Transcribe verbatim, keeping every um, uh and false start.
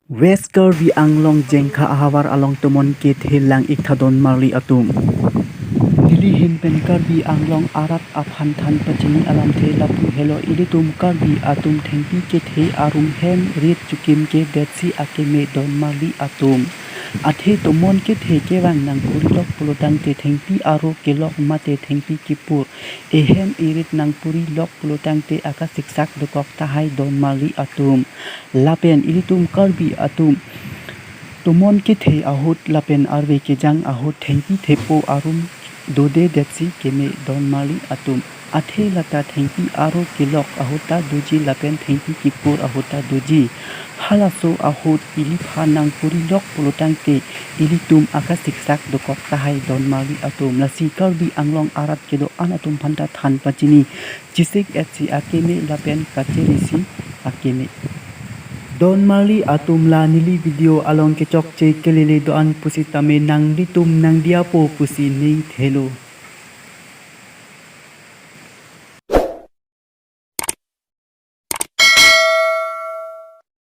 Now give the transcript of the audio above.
West Karbi Anglong Jengkha ahavar along tomon kethe lang-ik tha donmarli atum. Neli hin pen Karbi Anglong arat aphan than pachini alamthe lapu helo. Ilitum Karbi atum thengpi kethe arum hem rit chukim kedetsi akeme donmarli atum. Athe tomon kethe kevang nangpurilok pulotangte thengpi aro kelok mate thengpi kipur, ehem erit nangpurilok pulotangte akasiksak dokok tahai donmarli atum. Lapen ilitum Karbi atum tomon kethe ahut lapen arve kejang ahut thengpi thepo arum dodedetsi keme donmarli atum. Athe lata thengpi aro kelok ahut ta doji lapen thengpi kipur ahut ta doji. Halaso ahut iliphan nangpurilok pulotangte ilitum akasiksak dokok tahai donmarli atum. Lasi Karbi Anglong arat kedo-an atum phanta than pachini, chisik etsi akeme lapen kachirisi akeme. Donmarli atum, la neli video along kechokche kelele do-an pusitame nanglitum nangdiyapo pusi ningthelo.